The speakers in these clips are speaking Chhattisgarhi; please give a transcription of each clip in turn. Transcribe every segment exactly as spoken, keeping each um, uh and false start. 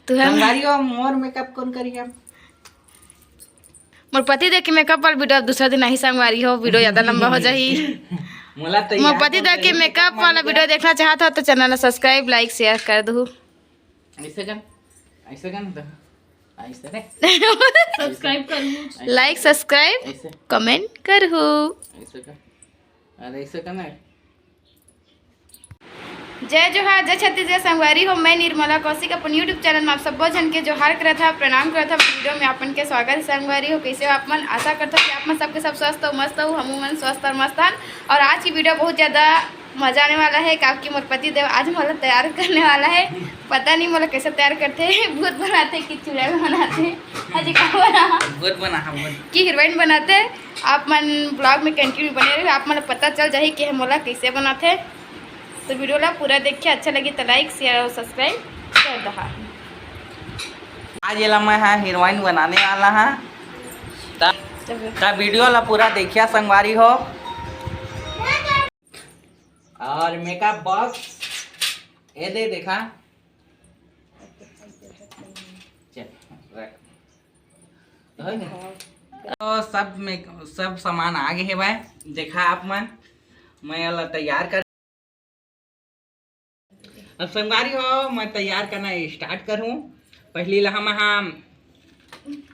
तू है संगवारी हो, मोर मेकअप कौन करी अब? मोर पति देव के मेकअप वाला वीडियो अब दूसरा दिन आही संगवारी हो, वीडियो ज्यादा लंबा हो जाही। मोला तैयार मोर पति देव के मेकअप वाला वीडियो देखना चाहत हो तो चैनल ला सब्सक्राइब, लाइक, शेयर कर दू। ऐसे कर, ऐसे कर ना तो, ऐसे रे। सब्सक्राइब कर लूं। लाइक, सब्सक्राइब, ऐसे। कमेंट करहू। ऐसे कर, अरे ऐसे कर ना। जय जोहार, जय छत्तीसगढ़ संगवारी हो। मैं निर्मला कौशिक अपन YouTube चैनल में आप सब्बो झन के जोहार करत हा, प्रणाम करत हा। वीडियो में आपन के स्वागत है संगवारी हो। कैसे हो आप मन? आशा करत हा कि आप मन सबके सब स्वस्थ हो, मस्त हो, हमू मन स्वस्थ और मस्त हन। और आज की वीडियो बहुत ज्यादा मजा आने वाला है, काबर कि मोर पति देव आज मोला तैयार करने वाला है। पता नहीं मोला कैसे तैयार करथे, भूत बनाथे कि चुड़ैल बनाथे, अजी का बना? भूत बना, हाँ, भूत। कि हीरोइन बनाथे। आप मन ब्लॉग में कंटिन्यू बने रहिए, आप मन ला पता चल जाही कि मोला कैसे बनाथे। तो वीडियो ला पूरा देखिए, अच्छा लगी तो लाइक, शेयर और सब्सक्राइब कर दहा। आज एला मैं हा हीरोइन बनाने वाला हा, ता, ता वीडियो ला पूरा देखिया संगवारी हो। और मेकअप बॉक्स ये दे देखा, चल रख। तो है ना? तो सब में सब सामान आ गए हे भाई, देखा आप मन, मैं एला तैयार कर। अब संगवारी हो, मैं तैयार करना स्टार्ट करूँ। पहली ला हम, हम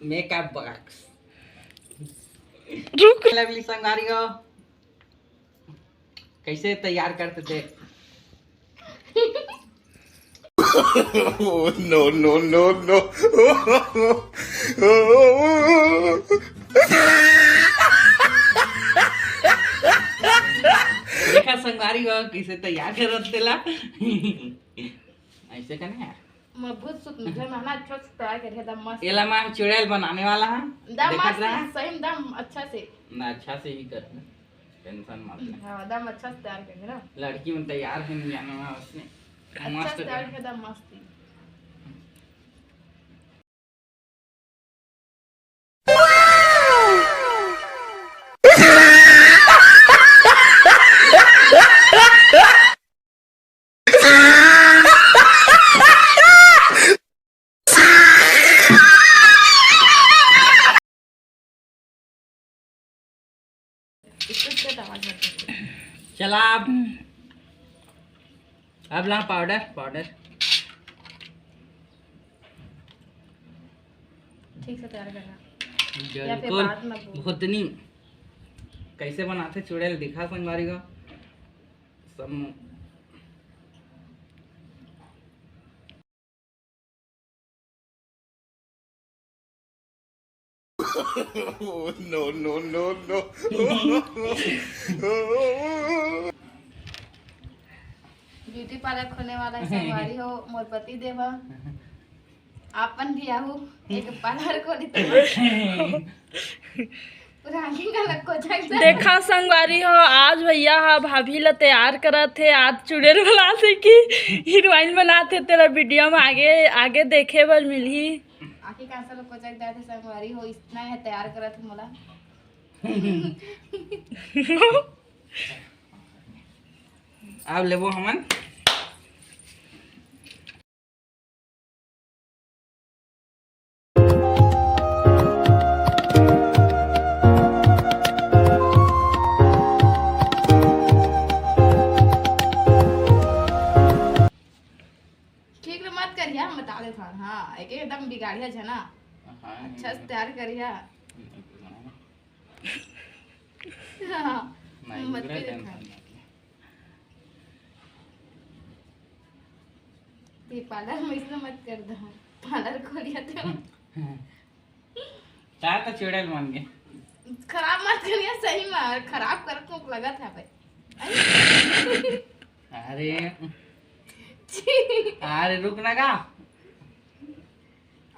मेकअप बॉक्स रुक। लगली संगवारी हो, कैसे तैयार करते थे। Oh, no, no, no, no। देखा संगवारी हो, कैसे तैयार करत तेला। ऐसे का नहीं यार। मैं भूत सुत मुझे माना अच्छा से तैयार करके दम मस्त। एला मैं चुड़ैल बनाने वाला हूँ। दम देखत मस्त, रहा। सही में दम अच्छा से। ना अच्छा से ही कर, टेंशन मत ले। हाँ, दम अच्छा से तैयार करके ना। लड़की मन तैयार होने जाने वाला उसने। अच्छा मस्त से तैयार कर। करके दम मस्त ही। चला अब, अब ला पाउडर, पाउडर। ठीक से तैयार करना। या फिर बिल्कुल। बाद में बोल। भूतनी कैसे बनाथे चुड़ैल दिखा संगवारी को। सम- Oh, no, no, no, no। Beauty parlour खोलने वाला है संगवारी हो, मोर पति देव ह। आपन भी आहू एक पार्लर खोली तो। पुरानी का लग को जाए। देखा संगवारी हो, आज भैया हा भाभी ला तैयार करत हे, आज चुड़ैल बनात हे कि हीरोइन बनात हे, तेला वीडियो में आगे आगे देखे बर मिलही। आखिर का सब को जाए दादा संगवारी हो, इतना है तैयार करत हे मोला। अब लेबो हमन। ठीक ले मत करिया, हम बता देत हन। हाँ, एक एकदम बिगाड़िया झना। हाँ, अच्छा से तैयार करिया। नहीं, मत पूरा करिया। Tension मत ले। ते पार्लर में इसने मत कर दो, पार्लर खोलिया तो। चार तो चुड़ैल मान गए। खराब मत करिया, सही में खराब कर को लगा था भाई। अरे, छी। अरे रुक ना का।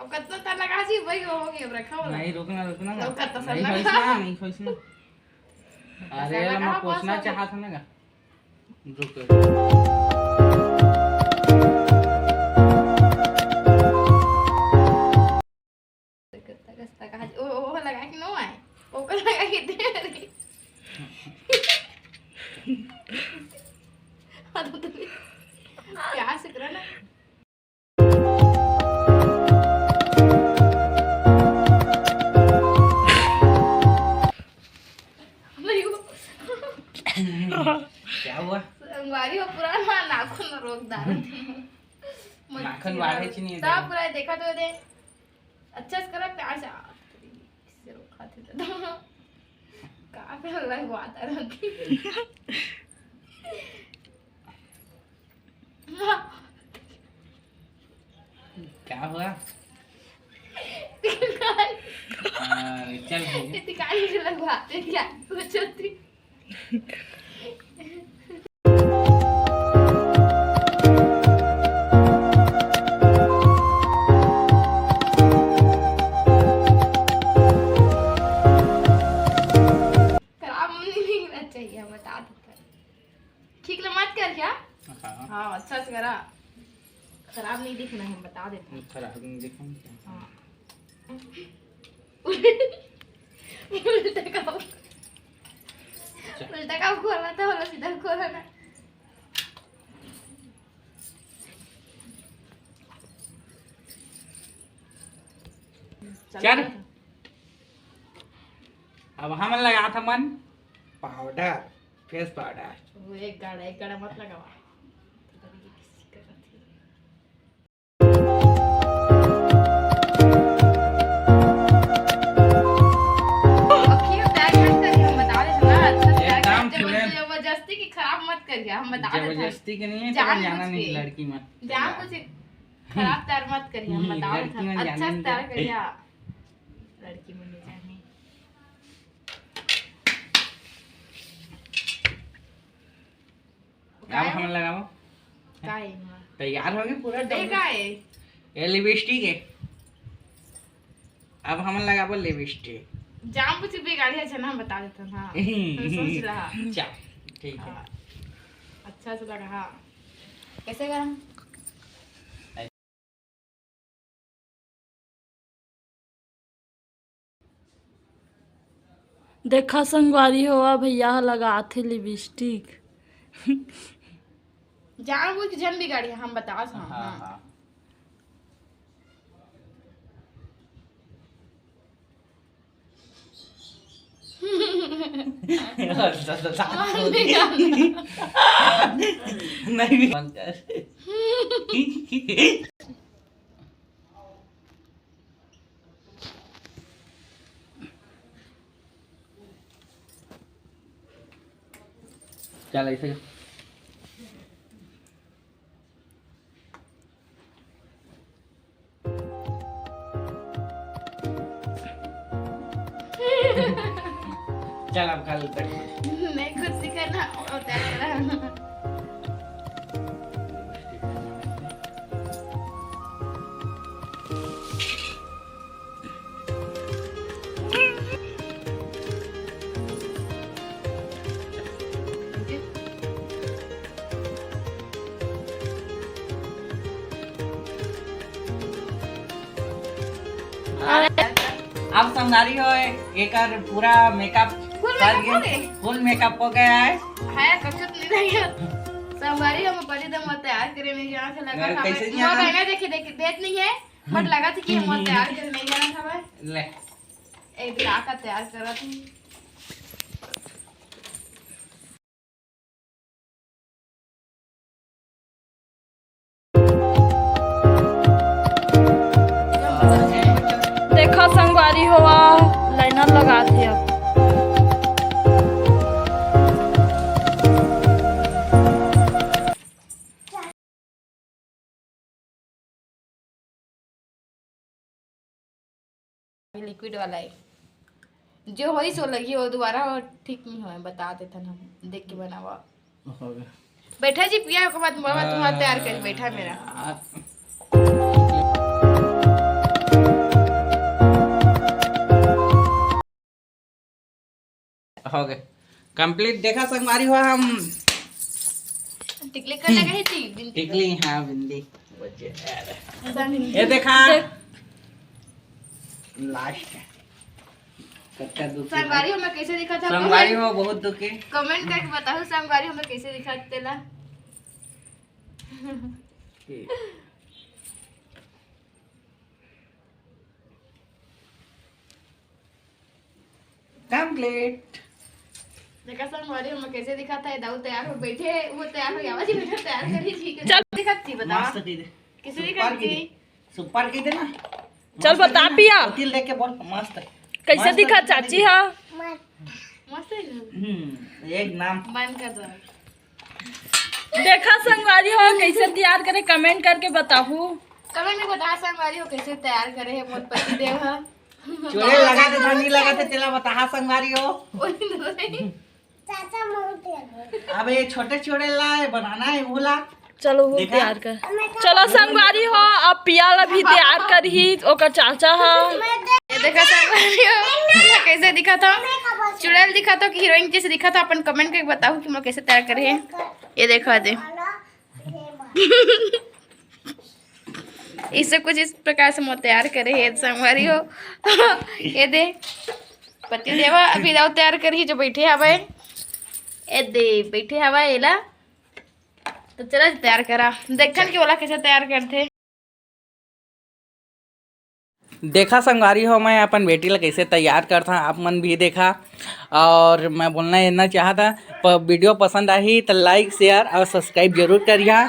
अब कतना तार लगा जी, वही हो गया, अब रखा वाला। नहीं, रुकना, रुकना ना। लौका तो नहीं, सब खोइस ना, नहीं खोइस ना। अरे, सब लगा, मैं पोछना चाहत हूँ ना का। रुक, रुक। कत्ता, कत्ता कहा जी, ओ, ओ, ओ लगा कि नो आए? ओकर लगा कि दे रही। हाँ, तो, तो, प्यार से करो ना। कुछ नहीं है। सब पूरा देखा तो दे। अच्छा से करा, प्यार से। आ, तेरी, इससे रोका थे तो। का पे लगवाता रहती। क्या हुआ? हाँ, चल ठीक है। इतनी काली से लगवाते क्या? कुछ होती। खराब नहीं होना चाहिए, बता देता। ठीक ले मत कर क्या? हाँ। हाँ, अच्छा से करा। खराब नहीं दिखना है, बता देता। खराब नहीं दिखना है। हाँ। उल्टा का, उल्टा का खोला था, वाला सीधा खोला ना। चल। अब हमन लगात हवन पाउडर, फेस पाउडर। वो एक गाड़ा, एक गाड़ा मत लगावा। अखियों तैयार मत करिए, हम बता देते हैं ना, अच्छा से तैयार एकदम करिए, जबर-, जबरदस्ती की खराब मत करिए, हम बता देते हैं। जबरदस्ती के नहीं है, तो जान जाना बुझ नहीं के। लड़की मत। जान बुझ के खराब तैयार मत करिए, हम बता देते हैं। लड़की मन अच्छा से तैयार करिए। लड़की मन नहीं जाने। अब हमन लगाबो। का है इमा? तैयार हो गए पूरा ए, डब्बा। का है? ये लिपस्टिक है। अब हमन लगाबो लिपस्टिक। जाम कुछ भी गाड़ी है ना, हम बता देते हैं, हाँ। हम सोच रहा। चल, ठीक है। हाँ। अच्छा से लगा, हाँ। कैसे गरम? देखा संगवारी हो, भैया ह लगात हे लिपस्टिक। जानबूझ के झन बिगाड़ी, हम बतास हन। हाँ, हाँ। हाँ। नहीं, बंद कर। चल, ऐसे कर। चल, अब कल तक। नहीं, खुद से करना होता है। अब संगवारी हो, एकर पूरा मेकअप कर गए, फुल मेकअप हो गया है। हाय, कछु तो नहीं रह गया। संगवारी हो, मैं पहले तो मोर तैयार करे नहीं जाना था, लगा था कैसे मैं। नहीं मोर जाना? लहंगा देखे, देखे, देत नहीं है। मत लगा था कि हम तैयार कर नहीं जाना था भाई। ले। एक दिन आकर तैयार करा थी। देखा संगवारी हो, लाइनर लगात हे अब। लिक्विड वाला है, जो होई सो लगी, वो दोबारा वो ठीक नहीं होय, बता देथन हम, देख के बनावा। हो गया। बैठा जी, पिया के बाद मोर बाद तुम्हारा तैयार कर बैठा मेरा। आ, हो गए complete। देखा संगवारी हो, हम टिकली कर लगा ही थी, बिंदी। टिकली, हाँ, बिंदी। बचे यार। ये देखा। देख। लास्ट। कतका दुखी संगवारी हो, मैं कैसे दिखा था? संगवारी हो, बहुत दुखी। कमेंट करके बताओ, संगवारी हो, मैं कैसे दिखा तेला। ठीक। Complete। देखा संगवारी, हम कैसे दिखा था, दाऊ तैयार हो बैठे, वो तैयार हो गया, आवाज ही बैठा, तैयार कर ही ठीक है। चल। दिखा थी, बता। मस्त थी दे। किसी दिखा थी? सुपर कह देना। चल मस्त बता है ना? पिया। तिल देख के बोल, मस्त। कैसे मस्त दिखा है, चाची? हाँ, मस्त है ना? हम्म, एक नाम। बंद कर दो। देखा संगवारी हो, कैसे तैयार करे, कमेंट करके बताहू। कमेंट में बता संगवारी हो, कैसे तैयार करे है मोर पति देव ह। चोरे लगा थे, नहीं लगा थे, तेला बता संगवारी हो। ओही तो नहीं। चाचा, मोर तैयार। अब ये छोटे छोटे ला बनाना है, वो ला। चलो, वो देखा? तैयार कर। चलो संगवारी हो, अब पिया ला भी तैयार करही ओकर चाचा ह। ये देखा संगवारी हो, कैसे दिखा था? चुड़ैल दिखा था कि हीरोइन जैसे दिखा था? अपन कमेंट करके बताओ कि मैं कैसे तैयार करे है। ये देखो दे। इसे कुछ इस प्रकार से मोर तैयार करे हे संगवारी हो। ये दे, पति देवा अभी दाव तैयार करही जो बैठे हवे। ए दे, बैठे हवे एला। तो चला तैयार करा, देखन के ओला कैसे तैयार करथे। देखा संगवारी हो, मैं अपन बेटी ला कैसे तैयार करथा, आप मन भी देखा। और मैं बोलना इतना चाहता, प-, वीडियो पसंद आही तो लाइक, शेयर और सब्सक्राइब जरूर करिहा।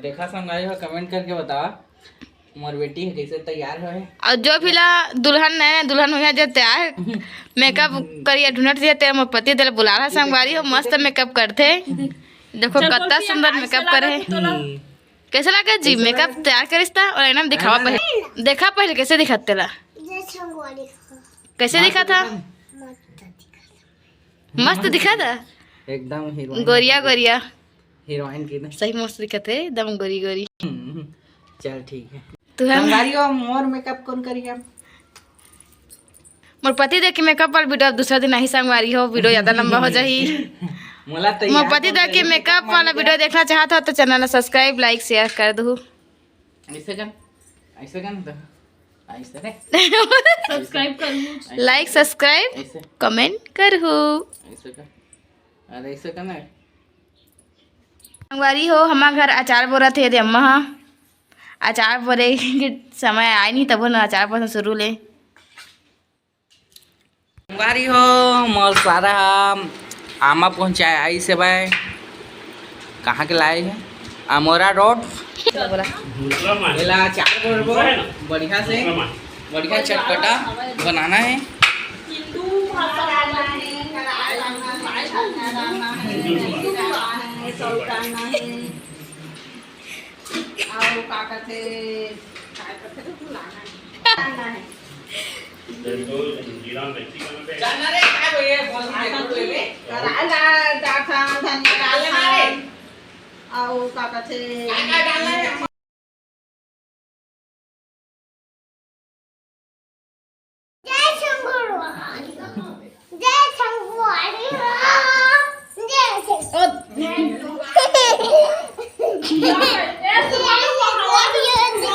देखा संगवारी हो, कमेंट करके बता, मोर बेटी ह कैसे तैयार होए। और जो भी ला दुल्हन, नया दुल्हन हुई है, जो तैयार मेकअप करिए, ढूंढत रहिए, तेरा मोर पति देला बुला रहा संगवारी हो, मस्त मेकअप करथे। देखो चल, कत्ता बोल, सुंदर ऐसे मेकअप लगा करे। तो तोला। हम्म। कैसे लगा जी मेकअप तैयार करिस ता? और एकदम दिखावा पहले, देखा पहले कैसे दिखत तेला। जय संगवारी हो। कैसे दिखा था? मस्त दिखा था। मस्त दिखा था। एकदम हीरोइन गोरिया, गोरिया। हीरोइन की ना। सही मस्त दिखत है, एकदम गोरी गोरी। हम्म, चल ठीक है। तू है संगवारी हो, मोर मेकअप कौन करिया? मोर पति देख के मेकअप वाला वीडियो अब दूसरा दिन आही संगवारी हो, वीडियो ज्यादा लंबा हो जाही। मोला तो मोर यार पति कौन देख के करिया मेकअप मेकअप वाला वाली वीडियो देखना चाहत हो तो चैनल ला सब्सक्राइब, लाइक, शेयर कर दहू। ऐसे कर, ऐसे कर ना तो, ऐसे रे। सब्सक्राइब कर लूँ। ऐसे लाइक, कर। सब्सक्राइब, ऐसे। कमेंट करहू। ऐसे कर। अरे ऐसे कर ना। संगवारी हो, हमार घर अचार बोरत हे, दे अम्मा हा। अचार बोरे के समय आय नहीं, तबो न अचार बोरना शुरू ले। संगवारी हो, मोर सारा आमा पहुँचाए आइस हे भाई। कहाँ के लाए हे? अमोरा रोड। बोला। एला अचार बोरबो बढ़िया से, बढ़िया चटपटा बनाना है। अउ का कथे, का कथे तो भुलाना है। जानना रे, का बोले, बोल दे, बोल दे। करा ला, डाठा, धनिया डालना रे। अउ का कथे, जय शंकर भगवान। जय शंकर भगवान। जय शंकर।